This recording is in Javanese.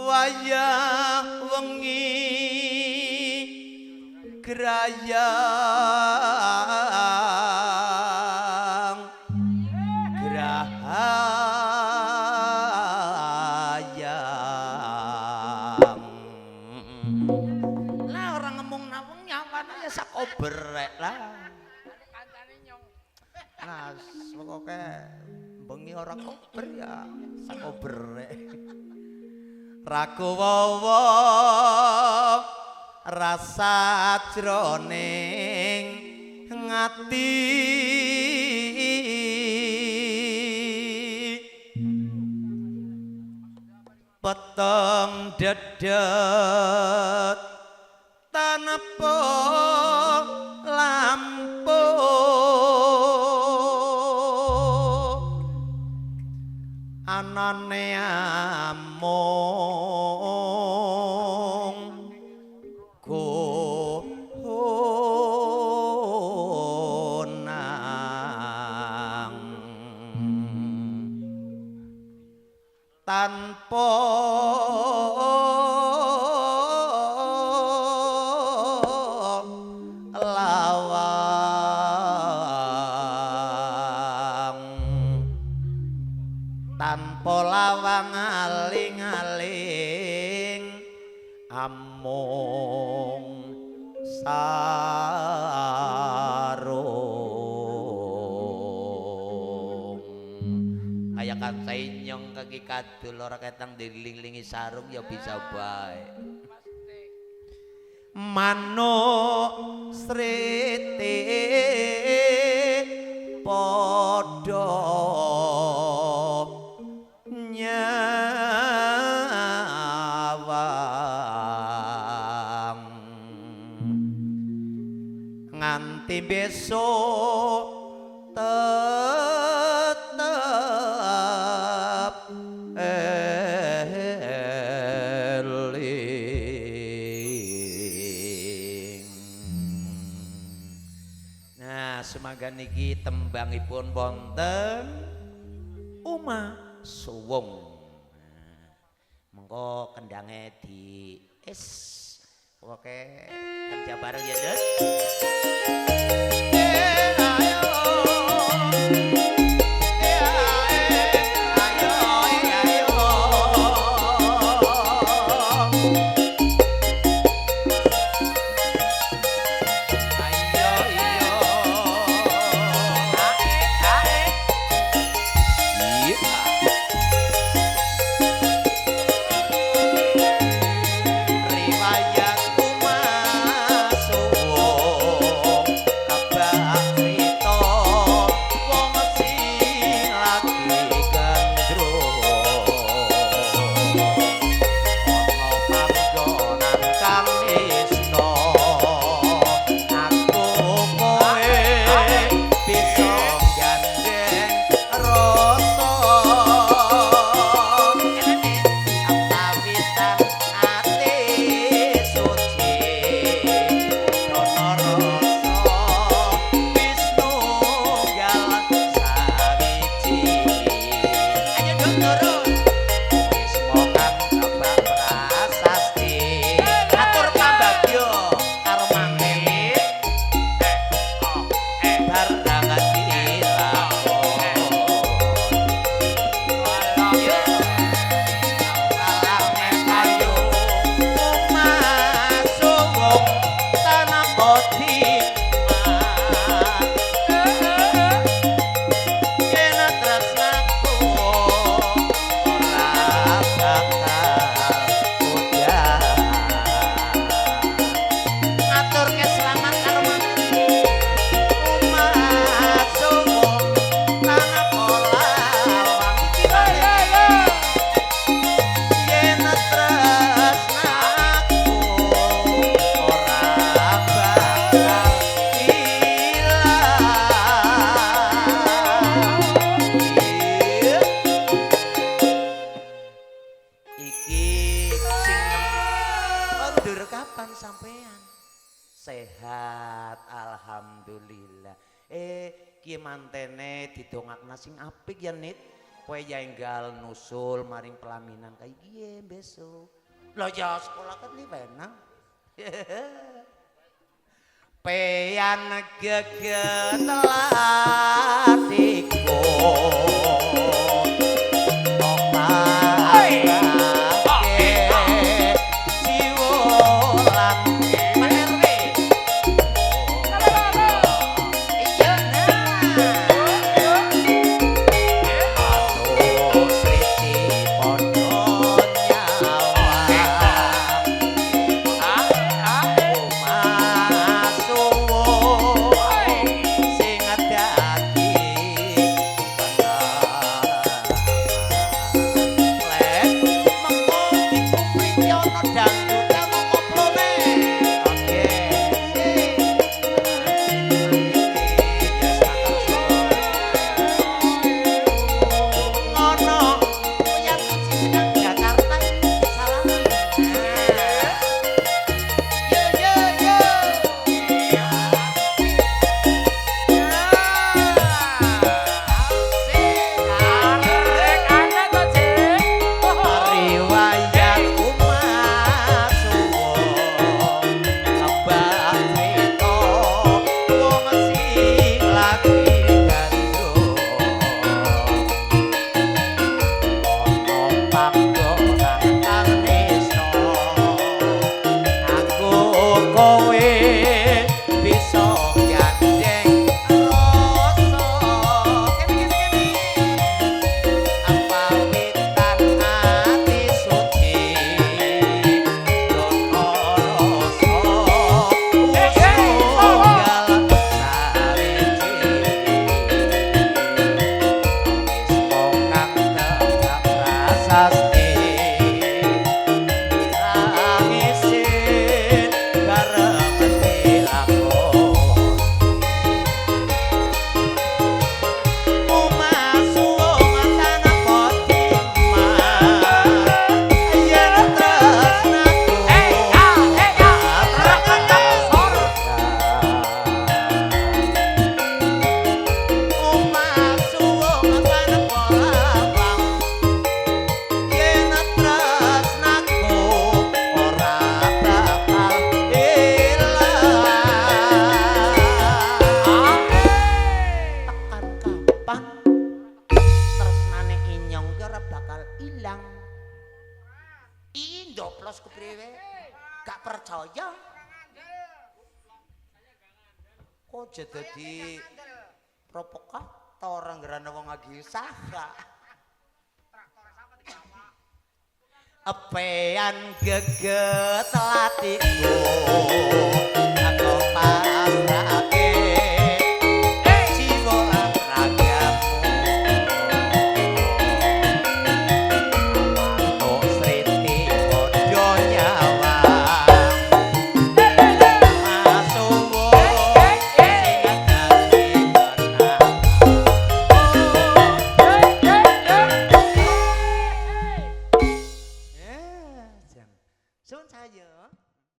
Wayah wengi grayang grahayang lah orang ngomong naweng nyawana ya sakobrek lah. Nah, pokoke bengi ora kober ya sakobrek. Rakuwawa rasa jroning ngati peteng dedet tanpa lampu anane amung konang tanpa lawang tanpa lawang aling-aling amung sarung kaya kancai nyong kaki kadul ora ketang diling-lingi sarung ya bisa bae. Manuk sriti padha nyawang nganti besok tetep eling. Nah, sumangga niki tembangipun wonten Omah Suwung. Mengko kendange di es. Oke, kerja bareng ya, Dut. Ayo. Ayo, ayo. Ayo, iyo. Iya. Riwayat Omah Suwung kabak crita wong sing lagi gandrung ana panggonan kang isna aku kowe bisa gandeng rasa kawitan ati suci ana rasa Wisnu gal sawiji. Ayo dong turun Wisma kang kabak prasasti atur pambagyo karo mantene barang dilakon. Yo ayo Omah Suwung tanpa dimat yen tresnaku ora bakal udan. Aturke selamat karo mantene Omah Suwung tanpa lawang iki maneh yen tresnaku ora bakal ilang. Iki sing kondur kapan sampean? Sehat, alhamdulillah. Kiye mantene didongakna sing apik ya Nit. Kowe ya enggal nusul maring pelaminan kaya kiye besok. Lah ya sekolah kan li wenang. Pean geget latiku. Jadi provokator anggerane wong lagi usaha. Epean geget latiku.